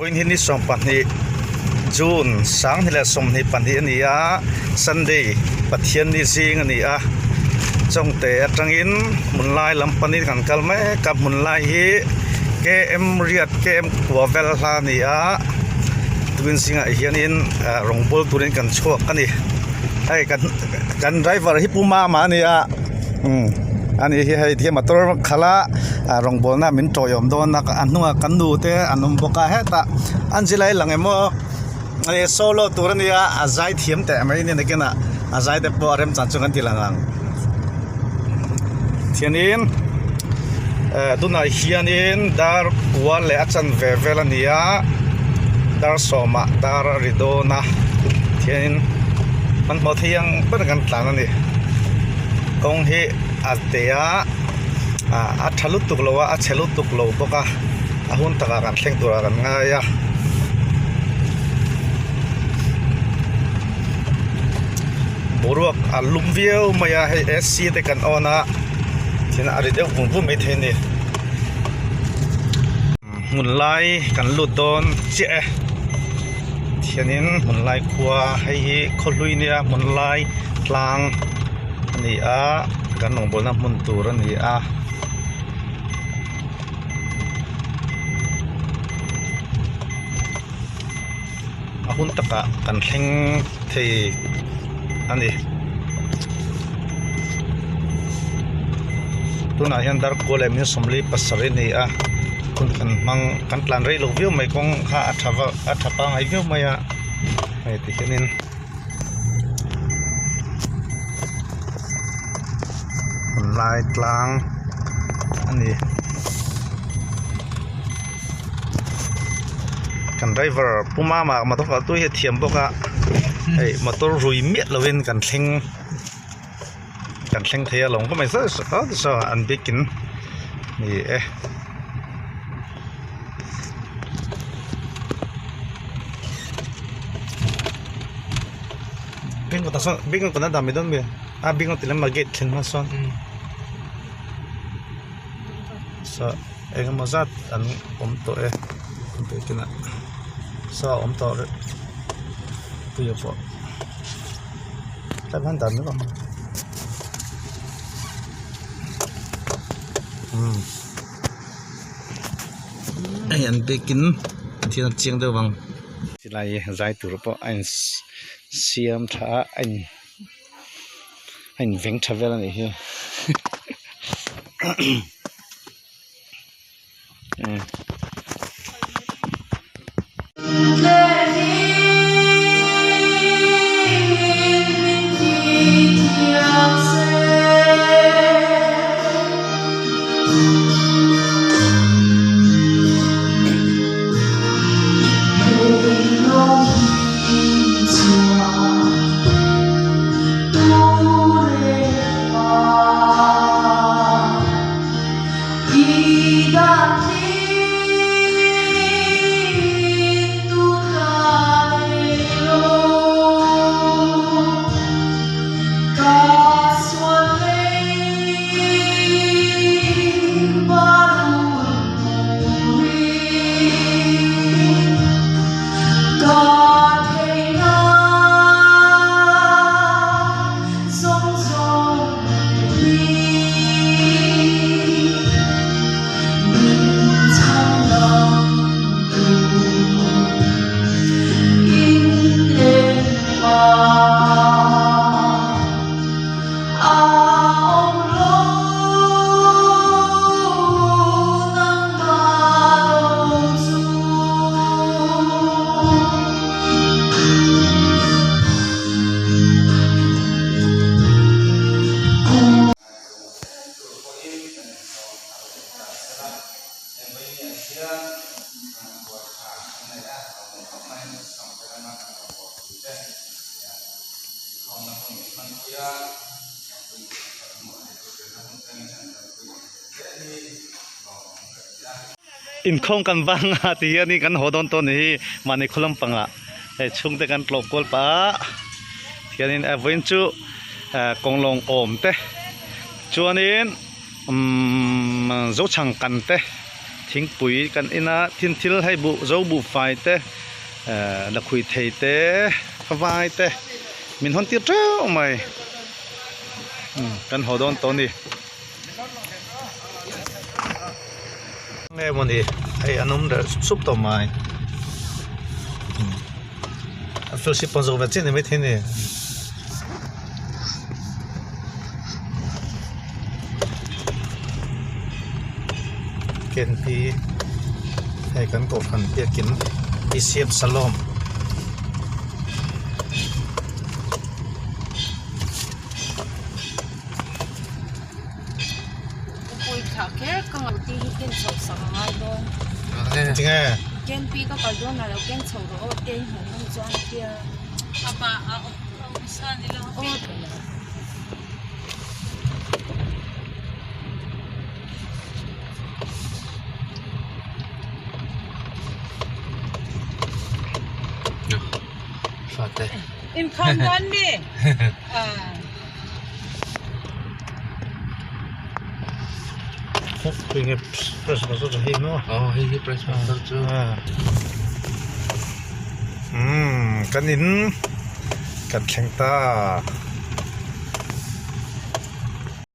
Vawiin hi ni 12 June 2022 a ni a, Sunday Pathianni zing a ni a, Chawngte atangin hmun lai lam panin kan kal mek a, hmun lai hi KM riat KM kua vel hla a ni a, tuin zingah hianin rawngbawl turin kan chhuak a ni, hei kan kan driver hi Pu Mama a ni a. Umm ani hi hei ti motor khalh a ah rawngbawlna min tawiawm dawn a a hnungah kan nu te an awm bawk a hetah an zilai lang emaw ih solo tur ania a zai thiam teh mai ania nakinah a zai te pawh a remchan chu kan ti lang ang thianin eh tunah hianin dar kua leh a chanve vel a ni a dar sawmah dar a ri dawn a thianin hmanhmawh thei ang ber kan tlan a ni. Kawng hi a te a ah a tha lutuk lo a a chhe lutuk lo bawk a a hun takah kan thleng turah kan ngai a. Boruak a lum viau mai a hei AC te kan on a thil a ri deuh vung vung maithei a ni. Hmun lai kan lut dawn chiah e thianin hmun lai khua hei hi khaw hlui nia hmun lai tlang a ni a kan rawngbawlna hmun tur a ni a. A hun takah kan thleng thei a ni tunah hian darkua leh min sawmli pasarih a ni a hun kan hmang kan tlan rei lo viau mai kawng kha a tha vak a tha pangngai viau mai a hei ti hianin. Lai tlang a ni. Kan driver Pu Mama motor khalh tu hi a thiam bawk a hei motor rui miah lovin kan thleng kan thleng thei a lawng ka mai saw saw an bikin ni e. Bing kawtah sawn bing kawtah dah mai dawn mi a bing kawt lema gate thleng hma sawn saw engemaw zat an awm tawh e biakin ah saw a awm tawh reuh puia pawh tlai hian dan mai ang umm hei an biakin thil a chiang deuh vang silai zai tur pawh a in siam tha a a in. A inveng tha vel a nih hi umm. Inkhawm kan bang a ti hian in kan haw dawn tawh a ni hi mahni khaw lampangah hei chhungte kan tlawh kual pah a tihianin a vawiin chu kawnglawng awm te chuanin umm zochhang kan te. Thingpui kan in a, thin thil hei buh zo buhfai te eh lakhui thei te favai te min hawn tir teuh mai umm kan haw dawn tawh a ni. Nge mawni hei an awm reh sup sup tawh mai umm a fellowship pawh zawh ve chiah ni maithei a ni. Ken hi hei kan kohhran biakin Bcm Salom. Tinge. Umm kan in kan thleng ta.